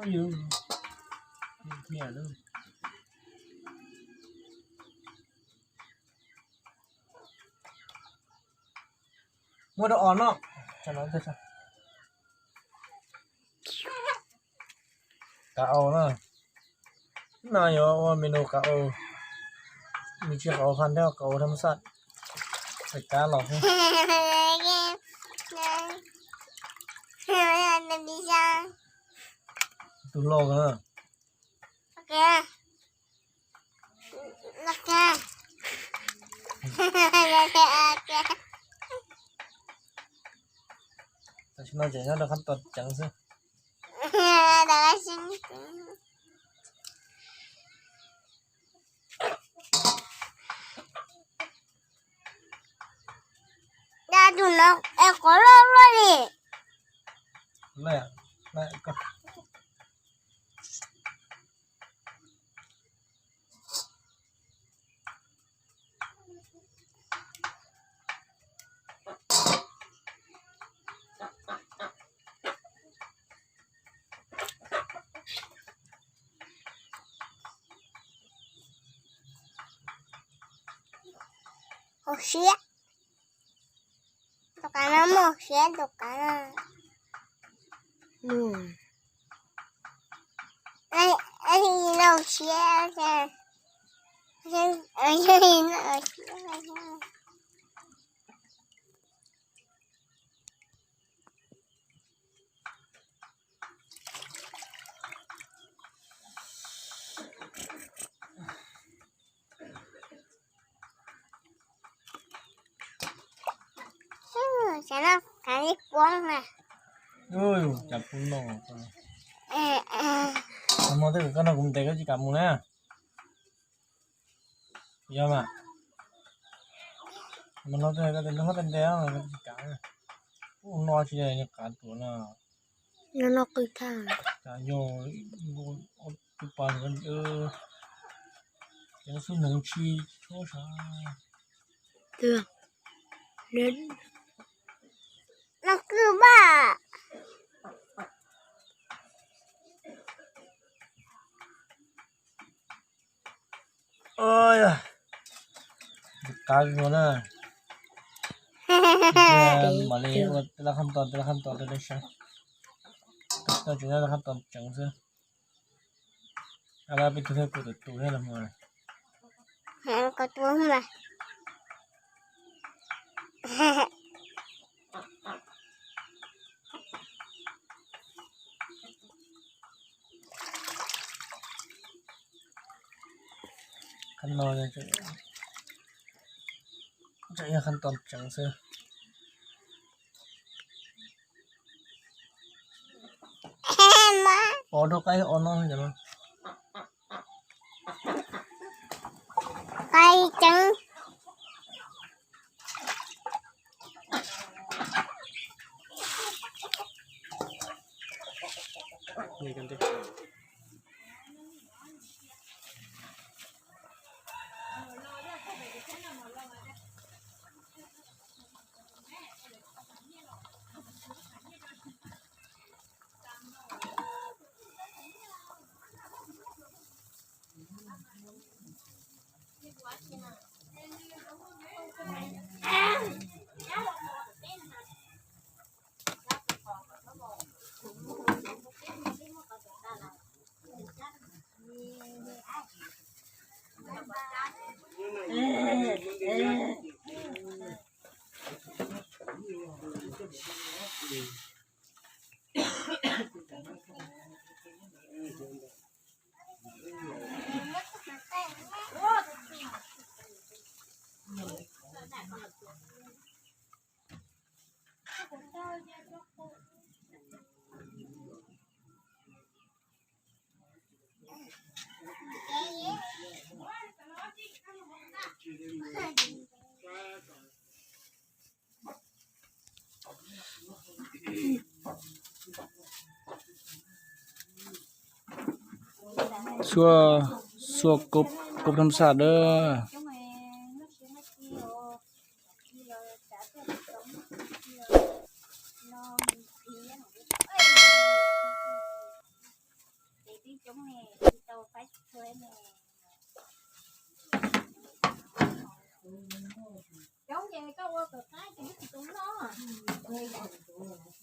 Yus, thiaj lawm. Muab rau os no. Kav au na. No yuav ua menu kav au. Nws tsis kav au phaj thiab, kav au thab xaj. Kav los xwb. Tus loj na. Tam sim no ces nyob rau qhov tod tseev xwb. Dab tus no es qhov loj loj li. Hauv siab. Tus qav no muaj hauv siab tus qav no. Hauv siab. Xyov no kav li puab na. Cas puab no. Hmo twg koj nrog kuv mus ntes koj tsis kam mus na. Yog mas. Hmo no koj nrog kuv mus ntes koj tsis kam. Ub, no tsis yog qav tuaj no. No no qw thaj. Cas yog tus pas no, ces xub neeg tsis tshua sav. No kwj vaj. Qav no na. Mam li ua tej lab qhab tos, tej lab qhab tos rau nej saib. Tam sim no tseem yog lab qhab tos tseev xwb. Ab, peb tug thiab kuv tus tus thiab los mus. Koj tus mas. Qhab no tseem yog qhab tos tseev xwb. Pov rau qaib o no. Qaib tseev. Xuab, xuab koob thab xaj dawb. coob ne, tsis tau faib txhua ne. Coob ces koj ua kom qab ces wb tsis tau noj.